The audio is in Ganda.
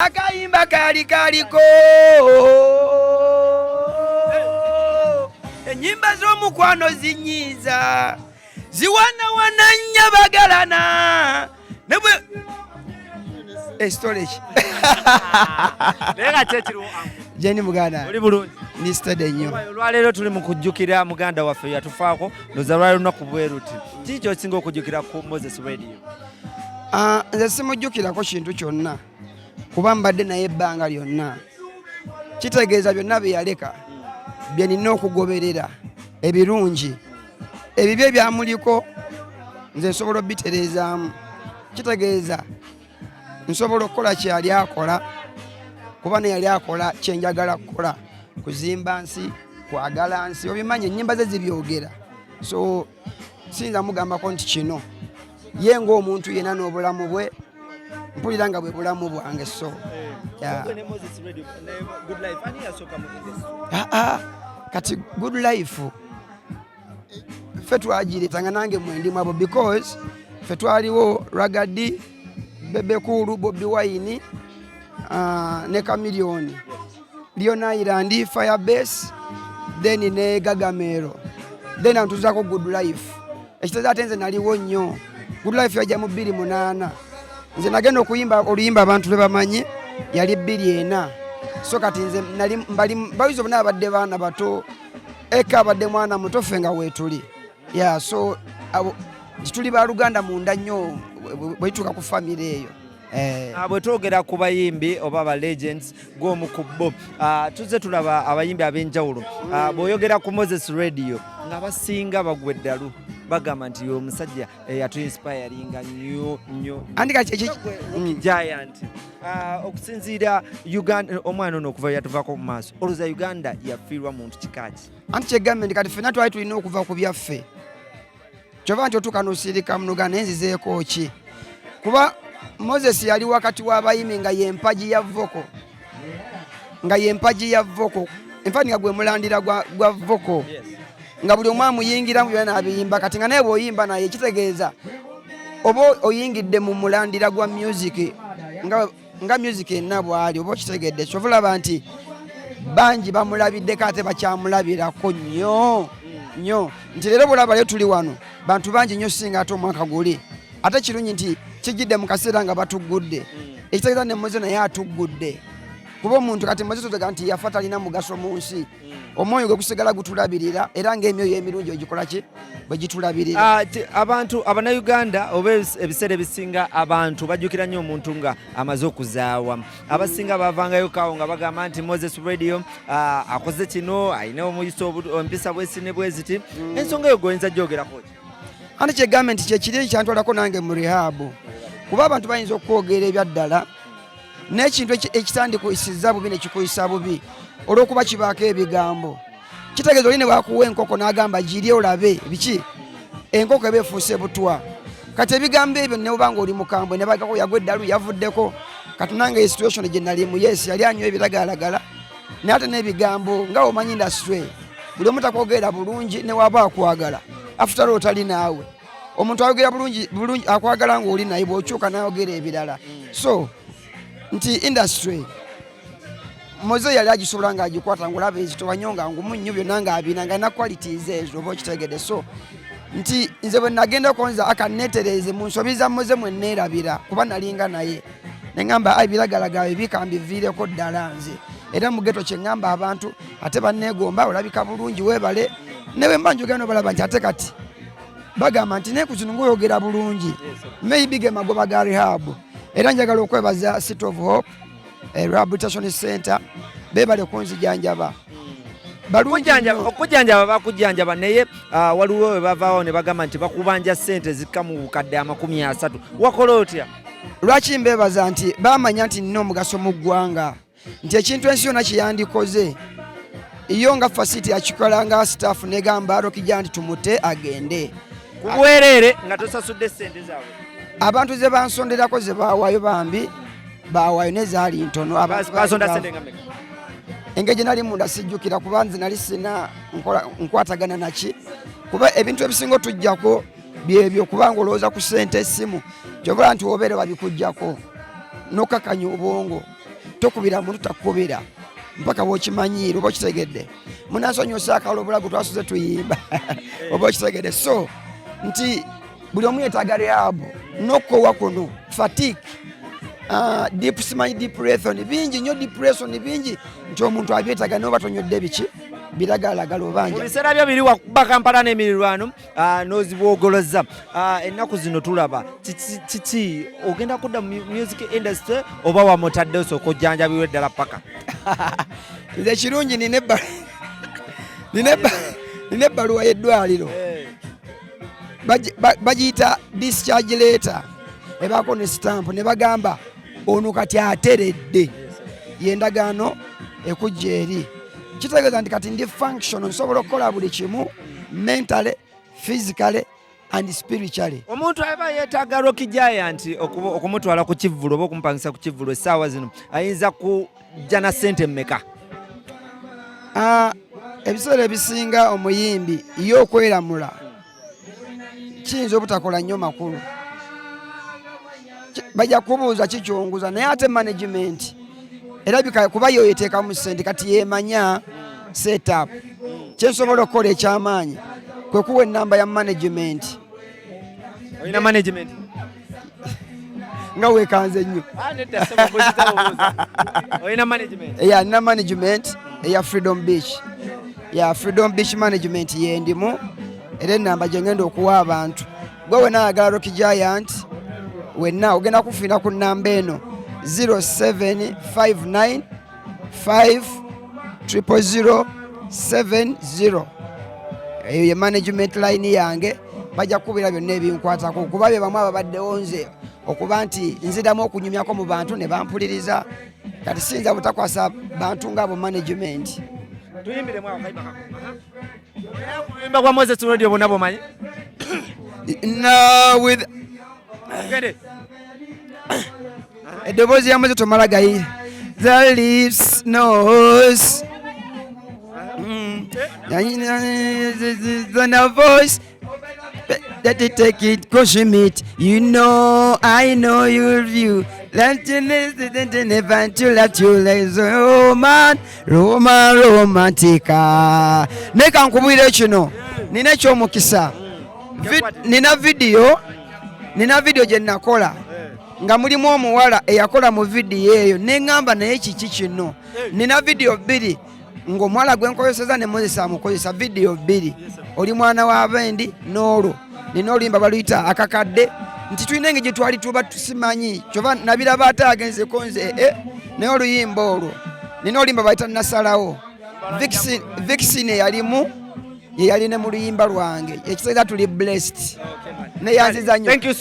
Akayimba kali kaliko enyimba z'omukwano zinyiiza, ziwanawana nnyo bagalana nebwe estorage. Naye nga kyekiriwo. Jeni muganda. Oli bulungi? Ndi steady nnyo. Olwaleero tuli mu kujjukira muganda waffe yatufaako, ndoza lwali lunaku bwe ruti. Kiki kyosinga okujjukira ku Moses Radio? Ah, nze simujjukirako kintu kyonna kuba mbadde naye ebbanga lyonna. Kitegeeza byonna bye yaleka bye nina okugoberera, ebirungi, ebibi ebyamuliko nze nsobola obitereezaamu. Kitegeeza nsobola okukola kyeyali akola, kuba naye yali akola kyenjagala kukola, kuzimba nsi, kwagala nsi. Obimanyi, ennyimba ze zibyogera, so siyinza mugambako nti kino. Ye ng'omuntu yenna n'obulamu bwe mpulira nga bwe bulamu bwange, so yeah. Gwe ne Moses Radio ne Good Life, ani yasooka mu industry? Ah, ah, kati Good Life ffe twagireeta nga nange mwendimu abo, because ffe twaliwo Ragga Dee, Bebe Cool, Bobi Wine ne Chameleone, Leone Island, Firebase, then ne Gagamero, then antuzako Good Life. Ekitegeeza ate nze naliwo nnyo. Good Life yajja mu 2008. Nze nagenda okuyimba oluyimba abantu lwe bamanyi yali 2004. So kati nze nali mbali bayizo bonna abadde baana bato, eka abadde mwana muto, ffe nga weetuli. Yeah, so abo nti tuli baluganda munda nnyo bwe tutuuka ku famire eyo. Ah, bwe twogera ku bayimbi oba aba legends, gw'omu ku bo. Ah, tuzze tulaba abayimbi ab'enjawulo. Ah, bw'oyogera ku Moses Radio nga basinga bagwa eddalu, bagamba nti omusajja yatuinspiringa nnyo nnyo. Anti kati Giant. Ah, okusinziira Uganda, omwana ono okuva yatuvaako mu maaso, olowooza Uganda yafiirwa muntu kikaaki? Anti kyegambe nti kati ffenna twali tulina okuva ku byaffe. Kyova nti otuuka n'osirika munuga, naye nzizeeko ki? Kuba Moses yali wakati w'abayimbi nga yempagi ya vocal, nga yempagi ya vocal, enfaani nga gwe mulandira gwa vocal, nga buli omu amuyingiramu byonna n'abiyimba. Kati nga naye bw'oyimba naye kitegeeza oba oyingidde mu mulandira gwa music nga music enna bw'ali, oba okitegedde. Kyova olaba nti bangi bamulabiddeko ate bakyamulabirako nnyo nnyo, nti leero bwolaba leero tuli wano bantu bangi nnyo singa ate omwaka guli. Ate kirungi nti kijjidde mu kaseera nga batuggudde, ekitegeeza ne Moze naye atuggudde, kuba omuntu kati Moze totega nti yafa talina mugaso mu nsi. Omwoyo gwe gusigala gutulabirira, era ng'emyoyo emirungi ogikola ki bwe gitulabirira. Ah, abantu abannayuganda oba ebiseera ebisinga abantu bajjukira nnyo omuntu nga amaze okuzaawa. Abasinga bavangayo kawo nga bagamba nti Moses Radio akoze kino, alina omuyisa empisa bwesi ne bweziti. Ensonga eyo goyinza gyogerako ki? Anti kyegambe nti kyekiri ekyantwalako nange mu rehab, kuba abantu bayinza okwogera ebyaddala n'ekintu ekitandikuyisiza bubi nekikuyisa bubi olw'okuba kibaako ebigambo. Kitegeeza oli ne bwakuwa enkoko n'agamba giri olabe biki, enkoko eba efuuse butwa. Kati ebigambo ebyo ne bwoba nga oli mukambwe ne bagako yagwa eddalu, yavuddeko. Kati nange ye situation gye nalimu, yes, yali anywa ebiragalalagala, naye ate n'ebigambo nga omanyi industry buli omu takwogera bulungi, ne waba akwagala, after all tali naawe. Omuntu ayogera bulungi bulungi akwagala ng'oli naye, bw'okyuka n'ayogera ebirala. So nti industry Moze yali agisobola ng'agikwata, ng'olaba ezitowa nnyo nga ngumu nnyo, byonna ng'abina nga alina qualities ezo, oba okitegedde. So nti nze bwe nagendako nze akanneetereeze mu nsobi za Moze mwe neerabira, kuba nalinga naye ne ŋŋamba ayi biragalagala bibika mbiviireko ddala. Nze era mu ghetto kye ŋŋamba abantu ate banneegomba, olabika bulungi, weebale. Ne bwe mba njogera nobalaba nti ate kati bagamba nti naye ku kino ng'oyogera bulungi, maybe ge magoba ga rehab. Era njagala okwebaza City of Hope Rehabilitation Center, beebale kunzijanjaba balungi nnyo. Okujjanjaba bakujjanjaba, naye waliwo we bavaawo ne bagamba nti bakubanja ssente zikka mu bukadde 30. Wakola otya? Lwaki mbeebaza nti bamanya nti nina omugaso mu ggwanga, nti ekintu ensi yonna kyeyandikoze yo nga facility yakikola nga staff negamba Rokija nti tumute agende. Ku bwereere nga tosasudde ssente zaabwe? Abantu ze bansonderako ze baawaayo, bambi baawaayo, naye zaali ntono. Abantu basonda baali ssente nga mmeka? Engeri gye nali munda sijjukira, kuba nze nali sina nkwatagana naki, kuba ebintu ebisinga otujjako byebyo, kubanga olowooza ku ssente, essimu kyobula nti obeera babikujjako nokakanya obwongo. Tokubira muntu takubira mpaka bwokimanyiira oba okitegedde. Munansonyiwa akala obulago twasuze tuyimba oba okitegedde. So nti buli omu yetaaga rehab n'okukowa kuno, fatigue, deep, simanyi depression bingi nnyo, depression bingi nti omuntu abyetaaga naye oba tonywedde biki biragalalagala Mu obanja. biseera byo biri wakuba Kampala n'emirirwano, n'ozibwogoloza. Ennaku zino tulaba kiki kiki ogenda kudda mu music industry oba wamutadde osooka ojjanjabirwa eddala paka? Nze ekirungi nina ebbaluwa y'eddwaliro. Bagiyita discharge letter, ebaako ne stamp ne bagamba ono kati ateredde. Yendagaano ekujja eri kitegeeza nti kati ndi function, nsobola okukola buli kimu mentally, physically and spiritually. Omuntu aba yeetaaga Rocky Giant okumutwala ku kivvulu oba okumupangisa ku kivvulu essaawa zino ayinza kujja na ssente mmeka? Ebiseera ebisinga omuyimbi ye okweramula kiyinza obutakola nnyo makulu. Bajja kubuuza kikyonguza, naye ate management erabika kuba yo yeteekamu ssente, kati yemanya setup. Kyensobola okukola ekyamaanyi kwe kuwa enamba ya management. Olina management? Nga weekanze nnyo. Ah, nedda ssebo, mbuuziza bubuuza. Olina management? Eya, nina management eya Freedom Beach, ya Freedom Beach Management yendimu, era enamba gye ngenda okuwa abantu, gwe wena ayagala Rocky Giant wenna ogenda kufiina ku namba eno 0759 5 000 70. Eyo ye management line yange, bajja kukubira byonna ebinkwatako kuba bye bamu ababaddewo nze okuba nti nziramu okunyumyako mu bantu ne bampuliriza. Kati siyinza butakwasa bantu ngaabo management. Tuyimbiremu akayimba kako. Era okuyimba kwa Moses Radio bonna bwomanyi. No, with Gende. Eddoboozi lya Moses tomala gayi. The lips knows the voice that you take it caution it, you know I know your view. Never to let you roman roman romantica. Naye kankubwire kino, nina ekyomukisa. Nina video gye nakola nga mulimu omuwala eyakola mu vidiyo eyo, neŋŋamba naye kiki kino. Nina vidiyo bbiri ng'omuwala gwe nkozeseza ne Moses amukozesa, vidiyo bbiri, oli mwana wa bendi n'olwo nina oluyimba baluyita akakadde nti tulina engeri gye twali tuba tusimanyi kyova nabiraba ate agenzeko nze naye oluyimba olwo nina oluyimba bayita nasalawo. Vixen eyalimu ye yali ne mu luyimba lwange, ekitegeeza tuli blessed, neyanziza nnyo. Thank you.